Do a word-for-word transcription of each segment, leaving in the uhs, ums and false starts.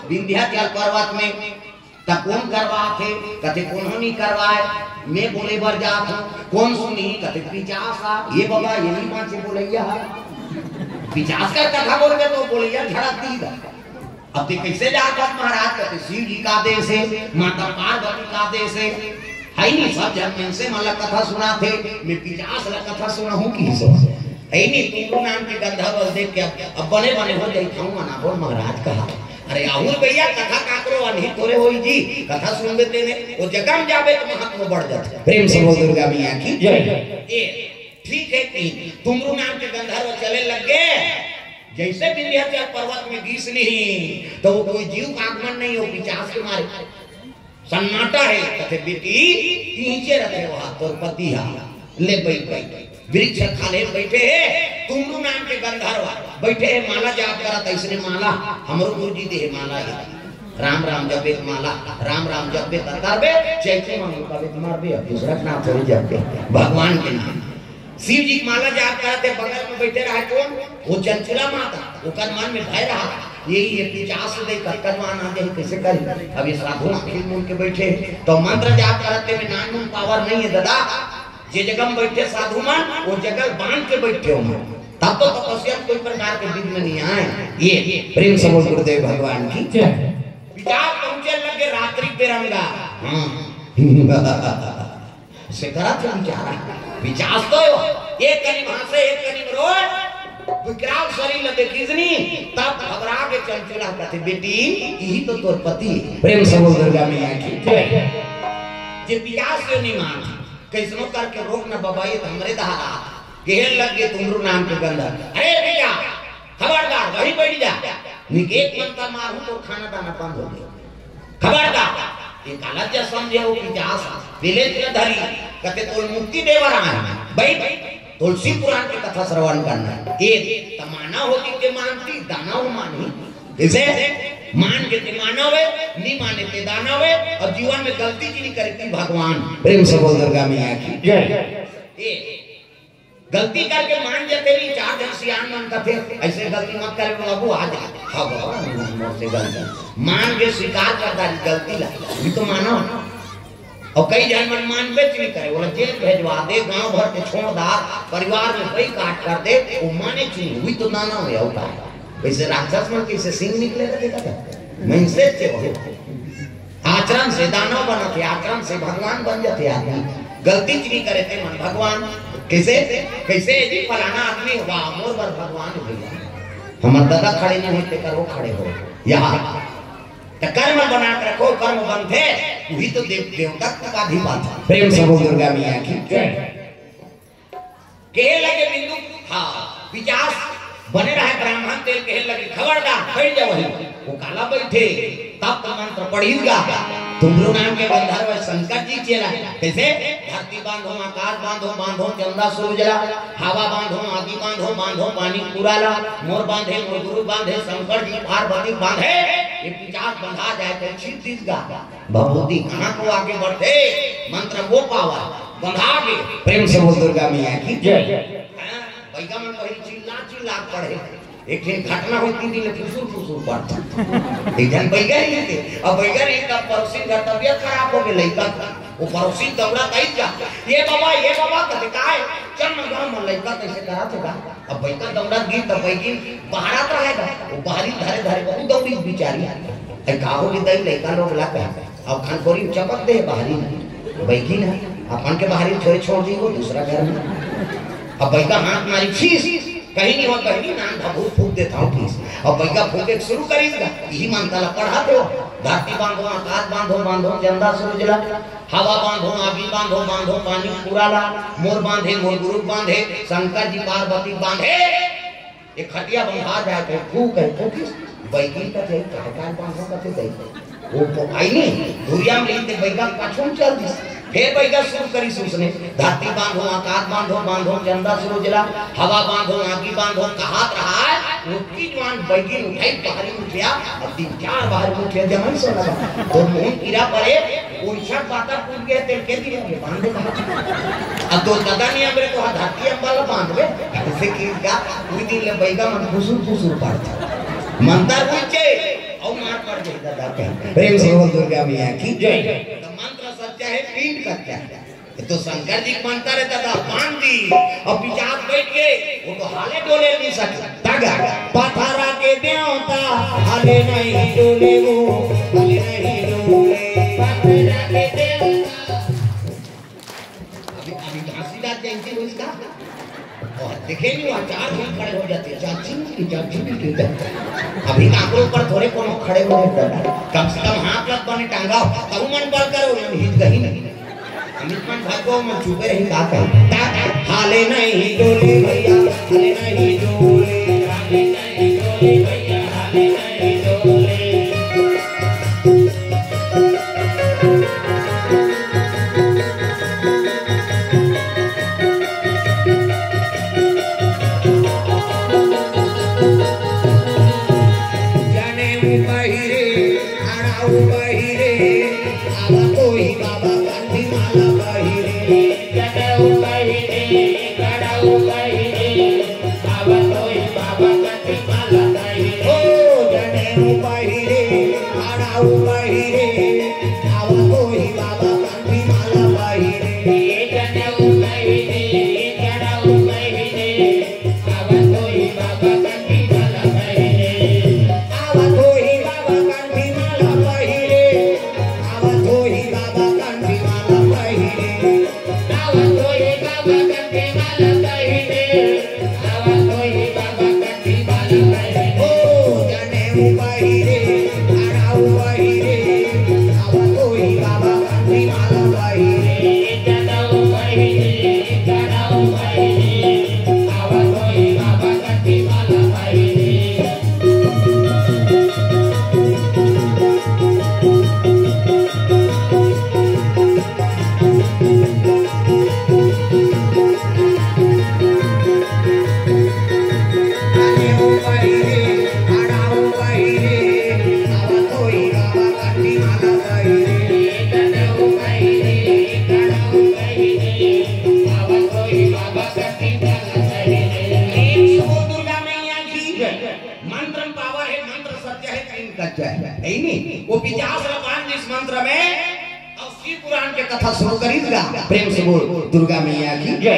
विंध्याचल पर्वत में त कोन करवाथे? कथे कोनो नहीं करवाए, मैं बोले बर जात हूँ। कोन सुनी? कथे पिचास हा। ये बाबा, ये नहीं बाँचे बोलैया हा। पिचास का कथा बोलबे तो बोलैया झड़क दी। अब ते कैसे जात हस महाराज? कथे शिव जी का आदेश हे, माता पार्वती का आदेश हे। है नहीं, सब झन मनसे मन ला कथा सुनाथे, मैं पिचास ला कथा सुनाहूँ किहिस। है नहीं, तुमरू नाम के गंधर्व देख के अब, अब बने बने हो जाई था मना बोल महाराज कहा। अरे आहुर भैया, कथा काकरो अनही थोरे होई जी, कथा सुनबे तेने, वो जगह में जाबे तो महत्व बढ़ जाथे। प्रेम से बोल दुर्गा मैया की जय। ए, ठीक है कि तुमरू नाम के गंधर्व चले लग गए, जैसे विंध्याचल पर्वत में गीस नहीं तो वो कोई जीव का आगमन नहीं हो, पिचास के मारे सन्नाटा है। कथे बेटी, पीछे रखे वहाँ तोर पति हा, ले बैठ बैठ वृक्ष खाले बैठे हे, तुमरू नाम के गंधर्व बैठे हे, माला जाप करत, ऐसने माला हमरो गुरुजी दे हे, माला हे। राम राम जपे त माला, राम राम जपे त करबे, चैती मांगू कबे त मरबे, अब दूसरा के नाम थोड़ी जपे, भगवान के नाम। शिव जी के माला जाप करत हे, बगल में बैठे रहा कौन? वो चंचला माता, ओकर मन में भय रहा, यही ये पिचास दे कतकन मान आ जाही, कैसे करी? अब ये साधु आँखी मूंद के बैठे हे, तो मंत्र जाप करत हे, में नान मून पावर नहीं है दादा, जे जगह में बैठे साधु मन, वो जगह बांध के बैठे हो मन। तब तो तपस्या में कोई प्रकार के विघ्न नहीं आए। ये प्रेम से बोल गुरुदेव भगवान की जय। विचार पहुंचे लगे रात्रि बेरंगा। हाँ। से करा थे विचार। विचार तो हो। एक कनी भांसे, एक कनी रोए। विकराल शरीर लगे किसनी, तब घबरा के चंचला कथे, बेटी, यही तो तोर पति। प्रेम से बोल दुर्गा मैया की जय। जे पिचास से नहीं मान, कैसनो करके रोक न बाबा, ये तो हमरे दहाड़ा। कहन लग गए तुमरू नाम के गंधर्व, अरे भैया, खबरदार, वहीं बैठ जा। निक एक मंतर मारहूं तो खाना दाना बंद हो गया। खबरदार, ये गलत जा समझे हो कि जा सा, विलेज में धरी, कहते तोल मुक्ति देवर आए हैं। भाई, तुलसी पुराण की कथा श्रवण करना है। एक तमाना होती के मानती, दाना हो मानी। जैसे मान के ते मानव है, नहीं माने ते दानव है, और जीवन में गलती की नहीं करे ती भगवान। प्रेम से बोल दुर्गा मैया की जय। ए, गलती करके मान जाते नहीं, चार जन सियान मन कथे, ऐसे गलती मत करे बाबू, आज हाँ बाबा, मोर से गलती मान के स्वीकार करता जी गलती ला, ये तो मानो। और कई जन मन मानबे च नहीं करे, बोला जेल भेजवा दे, गांव भर के छोड़ दा, परिवार में कई काट कर दे, वो माने च नहीं, हुई तो दानव है, होता है। वैसे राक्षस मन कैसे सिंह निकले रहते का? मनसे से हो। आचरण से दानव बनत है, आचरण से भगवान बन जाते आदमी। गलती च नहीं करे थे मन भगवान। कैसे? कैसे जी फलाना आदमी, वाह, मोर बर भगवान हो गया। हमार दादा खड़े नहीं होते, कर वो खड़े हो। यहाँ तो कर्म बना के रखो, कर्म बनथे, वही तो देव, देवता को उपाधि पाथे। प्रेम से बोल दुर्गा मैया की जय। कहे लगे बिंदु, हाँ, पिचास बने रहे ब्राह्मण तेल, कहे लगे, "खबरदार, बैठ जाओ वहीं।" वो काला बैठे, तब तो मंत्र पढ़ी गा। तुमरो नाम के गंधर्व शंकर जी चेला, कैसे? धरती बांधो, आकाश बांधो, बांधो चंदा सूरज ला, हवा बांधो, आगी बांधो, बांधो पानी पूरा ला, मोर बांधे, मोर गुरु बांधे, शंकर जी पार्वती बांधे, ये पिचास बंधा जाए तो छीन दीस गा। भभूति कहाँ को आगे बढ़ते, मंत्र वो पावा, बंधा के। प्रेम से बोल दुर्गा मैया की जय। हाँ, बैगा मन कहीं चिल्ला चिल्ला पढ़े। एक दिन घटना हुई, तीन दिन फुसुर फुसुर पढ़ता। एक जन बैगा ही थे, अब बैगा नहीं, तब पड़ोसी घर तबियत खराब हो गई, लड़का, वो पड़ोसी दौड़ा कही क्या, "ये बाबा, ये बाबा," कहते, "काय?" "चल ना गाँव में लड़का कैसे करा थे का?" अब बैगा दौड़ा गई, तब बैगी बाहर आता रहेगा, वो बाहरी धरे धरे बहुत दौड़ी बेचारी। अरे का हो गई दई, लड़का लोग ला कहा, अब खान कोरी चपक दे बाहरी में। बैगी ना, अपन के बाहरी छोड़, छोड़ दी वो दूसरा घर में। अब बैगा हाथ मारी, फीस, कहीं नहीं हो, कहीं नहीं, नान भभूत फूंक देता हूँ, फीस। अब बैगा फूंके शुरू करी, यही मंत्र ला पढ़ाते हो। धरती बांधो, आकाश बांधो, बांधो चंदा सूरज ला, हवा बांधो, आगी बांधो, बांधो पानी पूरा ला, मोर बांधे, मोर गुरु बांधे, शंकर जी पार्वती बांधे। एक खटिया बंधा जाए तो फूक है, फूकिस, बैगी का थे, काय काय बांधो का थे दई। वो तो आई नहीं, धुरिया में लेते बैगा पाछू में चल दिस। फिर बैगा शुरू करी उसने, धरती बांधो, आकाश बांधो, बांधो चंदा सूरज ला, हवा बांधो, आगी बांधो, कहात रहा है, वो की जवान बैगी उठाई, बाहरी उठिया, अब तीन चार बाहरी उठिया, जमन से लगा। तो मुंह कीड़ा पड़े, उनसठ पाता टूट गए, तेल के दिए, बांध दे। अब तो दादा नहीं, हमरे तो धरती अम्बा ला बांध दे, ऐसे की का, उस दिन ले बैगा मन फुसुर फुसुर पड़ता। मंत्र पूछे, और मार पड़ गए। प्रेम से बोल दुर्गा मैया की जय। तो मंत्र सच्चा है, पिंड कच्चा है। ये तो शंकर जी का मंत्र है दादा, बांध दी। अब पिशाच बैठ के, वो तो हाले डोले नहीं सके। तागा, पथरा के देवता, हाले नहीं डोले वो, हाले नहीं डोले। पथरा के देवता। अभी, अभी घासीदास जयंती हुई इसका? और देखे नहीं, वहाँ चार जन खड़े हो जाते हैं, चाची की, चाची की, चाची। अभी काकरो पर थोड़े कोनो खड़े होने डर। कम से कम हाथ लग बने टांगा, तब मन बल करो, हम हित कहीं नहीं। हम इतना भागो, मैं चुपे रही, का कही? ता-, हाले नहीं डोले भैया, हाले नहीं डोले, हाले नहीं डोले भैया, हाले नहीं डोले। जनेऊ पहिरे, अड़ाऊ पहिरे, आवा कोई बाबा कंठी माला पहिरे। जनेऊ पहिरे, अड़ाऊ पहिरे, आवा कोई बाबा कंठी माला पहिरे। ओ जनेऊ पहिरे, अड़ाऊ पहिरे, आवा कोई बाबा कंठी माला पहिरे। जनेऊ पहिरे, अड़ाऊ पहिरे, आवत होही बाबा कंठी माला पहिरे। आवत होही बाबा कंठी माला पहिरे। आवत होही बाबा कंठी माला पहिरे। आवत होही बाबा कंठी माला पहिरे। आवत होही बाबा कंठी माला पहिरे। ओ जनेऊ पहिरे, अड़ाऊ पहिरे। आवत होही बाबा कंठी माला पहिरे। जनेऊ पहिरे, अड़ाऊ पहिरे। प्रेम से बोल दुर्गा मैया की जय। मंत्र में पावर है, मंत्र सत्य है, कहीं कच्चा है, है ही नहीं। वो पिशाच ला बांध इस मंत्र में, और शिव पुराण के कथा शुरू करी दुर्गा। प्रेम से बोल दुर्गा मैया की जय।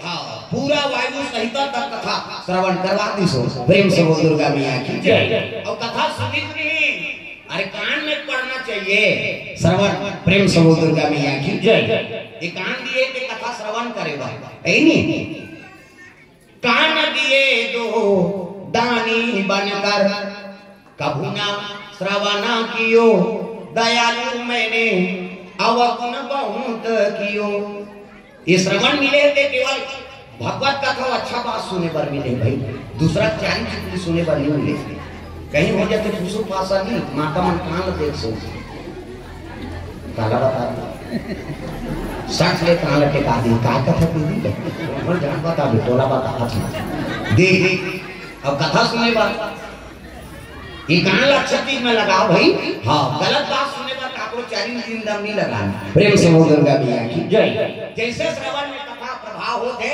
हाँ, पूरा वायु संहिता तक कथा श्रवण करवा दी सो। प्रेम से बोल दुर्गा मैया की जय। और कथा सुनित नहीं, अरे कान में पड़ना चाहिए श्रवण। प्रेम से बोल दुर्गा मैया की जय। ये कान दिए के कथा श्रवण करे बा, है नहीं? कान दिए दो दानी बनकर, कभू ना श्रवण कियो, दयालु मैंने अवगुण बहुत कियो। ये श्रवण मिले ते केवल भगवत कथा अच्छा बात सुने बर मिले भाई, दूसरा चारी चुटकी सुने बर नहीं मिले। कहीं हो जाते कुसुम पासा नहीं, माता मन कान देख सो। काला बता दे। सच ले कान टेका दी, का कथा की दी? और जान बता दे, टोला बता हाथ में। दे, अब कथा सुने बा। ये कान ला अच्छा चीज में लगाओ भाई। हाँ, गलत बात सुने बर काकरो चारी दिन दम नहीं लगाना। प्रेम से बोल दुर्गा मैया की जय। जैसे श्रवण में कथा प्रभाव होते,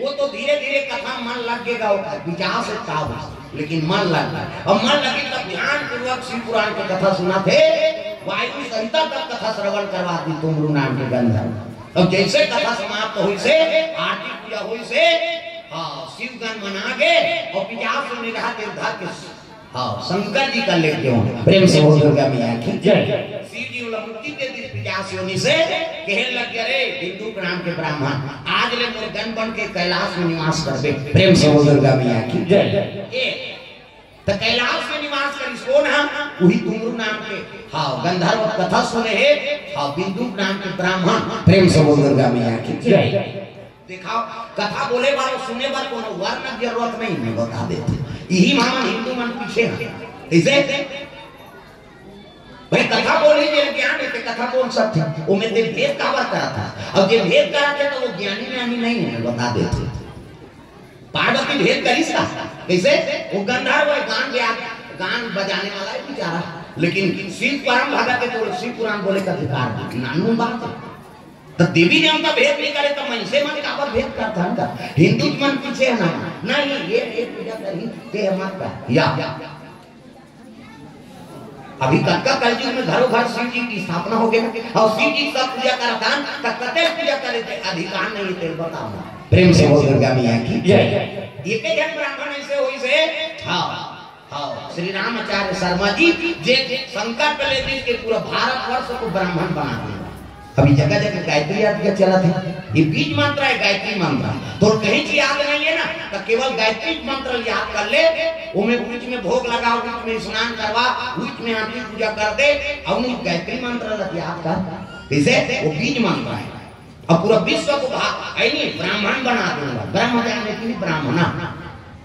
वो तो धीरे-धीरे कथा मन लग के गाओ, विचार से गाओ। लेकिन मन लग, अब मन लगे तब ध्यान पूर्वक शिव पुराण के कथा सुना थे, वायु संहिता तक कथा श्रवण करवा दी तुमरू नाम के गंधर्व। अब जैसे कथा समाप्त हुई से, आरती पूजा हुई से, हाँ, शिव गण मना गे और पिचास से निगाह के उद्धार के, हाँ, शंकर जी का लेके हो। प्रेम से बोल दुर्गा मैया की जय। शिव जी वाला मुक्ति दे दी पिचास योनि से, कहे लग गए, "रे बिंदु नाम के ब्राह्मण, आज ले मोर गण बन के कैलाश में निवास कर दे।" प्रेम से बोल दुर्गा मैया की जय। ए, त कैलाश में निवास करिस कोन हा? उही तुमरू नाम के, हाँ, गंधर्व कथा सुने हे, हाँ, बिंदु नाम के ब्राह्मण। प्रेम से बोल दुर्गा मैया की जय। देखा, कथा बोले वालों सुने बर कोनो वर्ण की जरूरत नहीं, मैं बता देते। यही मामन हिंदू मन पीछे हैं। इसे भाई कथा बोले जे ज्ञान है, ते कथा बोल सकते। वो में ते भेद काबर करा था? अब जे भेद करा थे तो वो ज्ञानी ज्ञानी नहीं है, मैं बता देते। पार्वती भेद करिस का? कैसे? वो गंधर्व है, गान बजा-, गान बजाने वाला है बेचारा, लेकिन शिव परम भगत है तो शिव पुराण बोले का अधिकार नहीं। नानू बात है। तो देवी देवता भेद नहीं करे तो मनसे मन काबर भेद करता है का? हिंदू मन पीछे है ना, नहीं, ये, ये पूजा करी, ते मत कर। या, या। अभी कतका कलयुग में घरों घर शिव जी की स्थापना हो गई, अउ शिव जी की सब पूजा करत हन, त कते पूजा करे के अधिकार नहीं है, तेल बताओ ना। प्रेम से बोल दुर्गा मैया की जय। एक जन ब्राह्मण ऐसे होइस हे, हाँ, हाँ, श्री रामाचार्य शर्मा जी, जे संकल्प ले दिस के पूरा भारतवर्ष को ब्राह्मण बना देंगे। अभी जगह जगह गायत्री याद का चलत हे, ये बीज मंत्र है, गायत्री मंत्र। तो कहीं चीज याद नहीं है ना, तो केवल गायत्री मंत्र याद कर ले, ओमे बीच में भोग लगाओ, बीच में स्नान करवा, बीच में आरती पूजा कर दे, अउ गायत्री मंत्र ला याद कर। जैसे वो बीज मंत्र है, अब पूरा विश्व को भा-, है नहीं, ब्राह्मण बना दूंगा, ब्रह्म जाने की नहीं, ब्राह्मणा।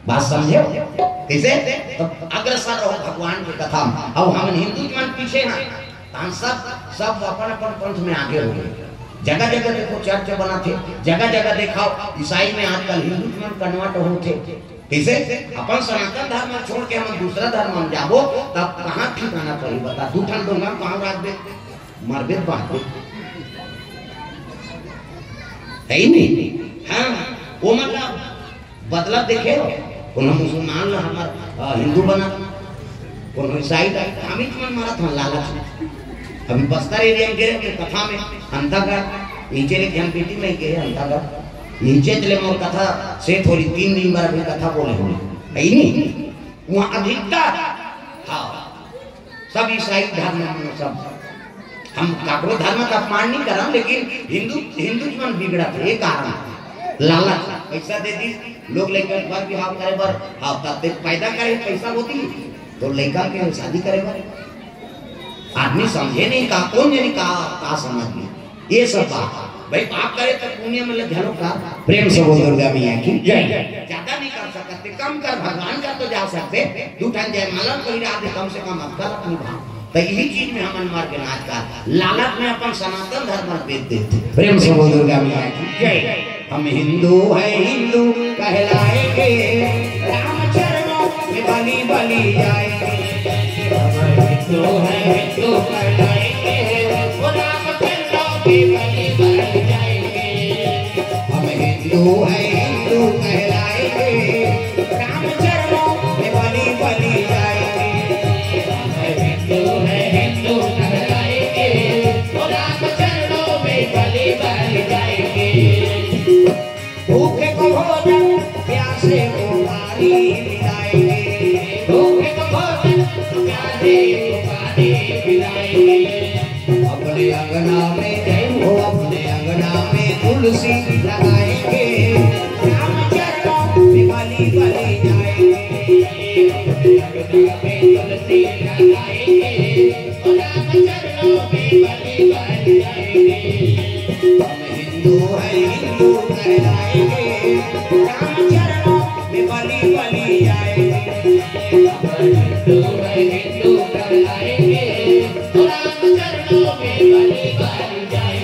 बात समझे हो? कैसे? तो अग्रसर रहो भगवान की कथा में। अब हम हिंदू मन पीछे ना, तो हम सब, सब अपन अपन पंथ में आगे हो गए। जगह जगह देखो चर्च बना थे, जगह जगह देखाओ, ईसाई में आजकल हिंदू मन कन्वर्ट हो थे। कैसे? अपन सनातन धर्म छोड़ के हम दूसरा धर्म में जाबो, तब कहाँ ठिकाना पड़ी बता? दू ठन डोंगा पाँव राख दे, मरबे बाँचबे। है ही नहीं। हाँ, वो मतलब बदला देखे हो, कोनो मुसलमान ला हमर, अ, हिंदू बना, कोनो ईसाई ला, हम ही मन मारत हन लालच में। अभी बस्तर एरिया में गिरे थे कथा में, अंतागढ़, नीचे ले ध्यान बेटी में गए अंतागढ़, नीचे चले मोर कथा से थोड़ी तीन दिन बार अभी कथा बोले हुए, है ही नहीं। वहाँ अधिकता, हाँ, सब ईसाई धर्म में सब। हम काकरो धर्म का अपमान नहीं करन, लेकिन हिंदू, हिंदू मन बिगड़त हे, ये कारण लालच, पैसा दे दी, लोग लइका बर बिहाव करे बर, हाँ, तब तक पैदा करे, पैसा होती, तो लइका के शादी करे बर। आदमी समझे नहीं का, कौन जाने का, का समझ में। ये सब बात। भाई, पाप करे तो पुण्य में लग घलो का। प्रेम से बोल दुर्गा मैया की जय। ज्यादा नहीं कर सकते, कम कर, भगवान का तो जा सकते। दू ठन जयमाला पहिरा दे, कम से कम अक्कल अपनी भाव। तो यही चीज में हमन मर के नाच का, लालच में अपन सनातन धर्म बेच देते। प्रेम से बोल दुर्गा मैया की जय। हम हिंदू हैं, हिंदू कहलाएंगे, राम चरणों में बलि बलि जाएंगे। हम हिंदू हैं, हिंदू कहलाएंगे, वो राम चरणों में बलि बलि जाएंगे। हम हिंदू हैं, हिंदू कहलाएंगे, राम चरणों में बलि बलि जाएंगे। हम हिंदू हैं, हिंदू कहलाएंगे, वो राम चरणों में बलि बलि जाएंगे। भूखे को भोजन, प्यासे को पानी पिलाएंगे। भूखे को भोजन, प्यासे को पानी पिलाएंगे। अपने अंगना में जय हो, अपने अंगना में तुलसी लगाएंगे, राम चरणों में बलि बलि जाएंगे। अपने अंगना में तुलसी लगाएंगे, राम चरणों में बलि बलि जाएंगे। हम हिंदू हैं, हिंदू कहलाएंगे, राम चरणों में बलि बलि जाएंगे। हम हिंदू हैं, हिंदू कहलाएंगे, राम चरणों में बलि बलि जाएंगे।